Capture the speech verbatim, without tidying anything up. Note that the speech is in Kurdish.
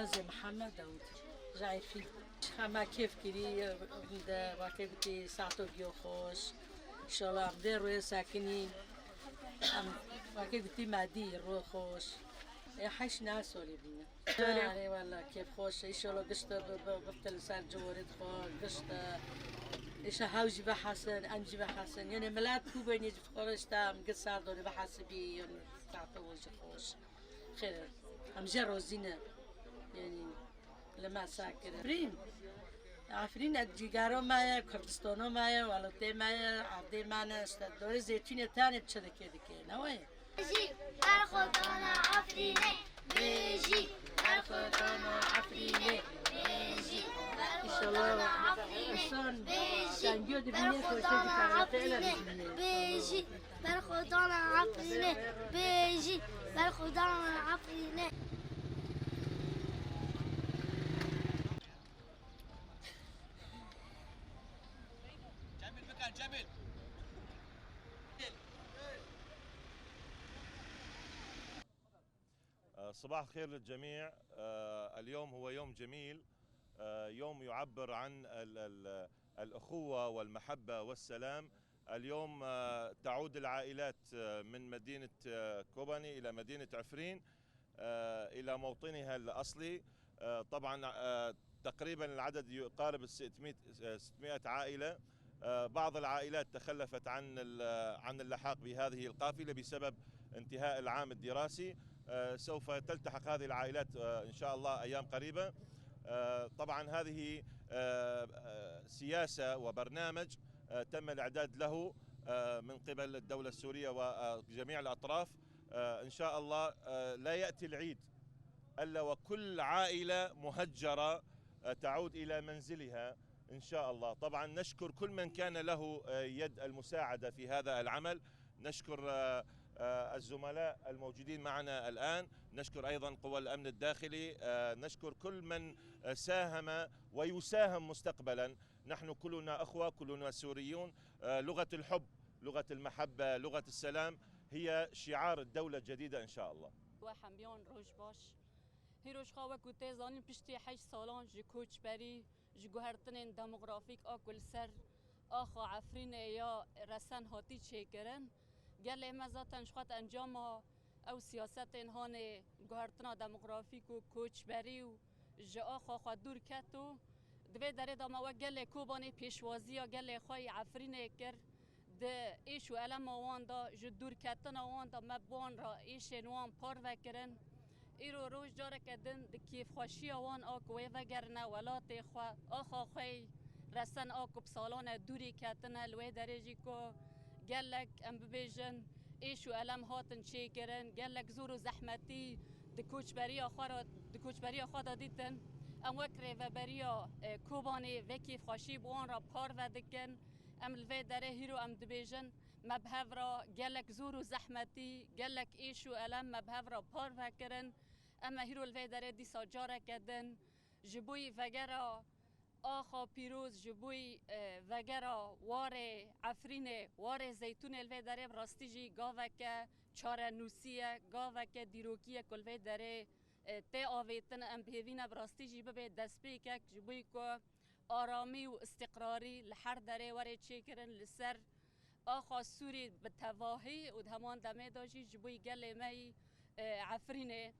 Ez ê Mihemed Dawûd, ji Efrîn. Hema kêf kirî, em de weke gotî saeto giyo xweş. Înşallah em dê rûyê sekinî. Em weke gotî me dî rû xweş. Ê heş neh solî bîne. Erê wela kêf xweş. Înşallah gişt bi, bi, bifte li ser ciwarê xwe, gişt. Îşa hew jî vehesin, em jî vehesin. Yanî milet ku benî ji xwe re işte em gişt serdorê vehesibî, yanî saeto jî xweş. Xêr, em jê rozî ne. Yanî li me sekir. Efrîn. Efrîn e cîgera me ye, Kurdistana me ye, welatê me ye, erdê me ne, işte dorê zeytûnê tenê çi dike dike, ne wayê? Bêjî, berxwedana Efrînê. Bêjî, berxwedana Efrînê. Bêjî, berxwedana Efrînê. Înşallah. Bêjî, berxwedana Efrînê. Bêjî, berxwedana Efrînê. Bêjî, berxwedana Efrînê. Cemil, bikan, Cemil. آه، صباح الخير للجميع. آه، اليوم هو يوم جميل، آه، يوم يعبر عن ال-، ال-، الأخوة والمحبة والسلام. اليوم، آه، تعود العائلات، آه، من مدينة، آه، كوباني إلى مدينة عفرين، آه، إلى موطنها الأصلي. آه، طبعًا، آه، تقريبًا العدد يقارب الستمية، آه، ستمية عائلة. آه، بعض العائلات تخلفت عن ال-، عن اللحاق بهذه القافلة بسبب انتهاء العام الدراسي. آه، سوف تلتحق هذه العائلات، آه، إن شاء الله أيام قريبة. آه، طبعًا هذه، آه، آه، سياسة وبرنامج، آه، تم الإعداد له، آه، من قبل الدولة السورية وجميع الأطراف. آه، إن شاء الله، آه، لا يأتي العيد إلا وكل عائلة مهجرة، آه، تعود إلى منزلها إن شاء الله. طبعًا نشكر كل من كان له، آه، يد المساعدة في هذا العمل. نشكر، آه، آه، الزملاء الموجودين معنا الآن. نشكر أيضًا قوى الأمن الداخلي. آه، نشكر كل من، آه، ساهم ويساهم مستقبلًا. نحن كلنا أخوة، كلنا سوريون. آه، لغة الحب، لغة المحبة، لغة السلام هي شعار الدولة الجديدة إن شاء الله. We hembiyan roj baş. Hîro ji xwe wekû tê zanîn piştî heşt salan ji koçberî, ji guhertinên demografîk a ku li ser axa Efrînê ya resen hatî çêkirin. Gelê me zaten ji xwe encama ew siyasetên hanê guhertina demografîk û koçberî û ji axa xwe dûr ket û di vê derê de me wek gelê Kobanê pêşwaziya gelê xwe yê Efrînê kir. Di êş û elema wan de, ji dûrketina wan de me bi wan re êşên wan parve kirin. Îro roj careke din di kêfxweşiya wan a ku wê vegerine welatê xwe, axa xwe yê resen a ku bi salan e dûrî ketine, li wê derê jî ku gelek em bibêjin êş û elem hatin çêkirin, gelek zor û zehmetî di koçberiya xwe re, di koçberiya xwe de dîtin. Em wek rêveberiya, e, Kobanê vê kêfxweşî bi wan re parve dikin. Em li vê derê hîro em dibêjin, me bi hev re gelek zor û zehmetî, gelek êş û elem me bi hev re parve kirin. Em ê hîro li vê derê dîsa careke din ji bo yî vegera axa pîroz, ji bo yî, e, vegera warê Efrînê, warê Zeytûnê li vê derê bi rastî jî gaveke çarenûsî ye, gaveke dîrokî ye ku li vê derê, e, tê avêtin. Em bi hêvî ne bi rastî jî bibe destpêkek ji bo yî ku aramî û îstîqrarî li her derê were çêkirin li ser axa Sûrî bi tevahî û di heman demê de jî ji bo yî gelê me yî, e, Efrînê.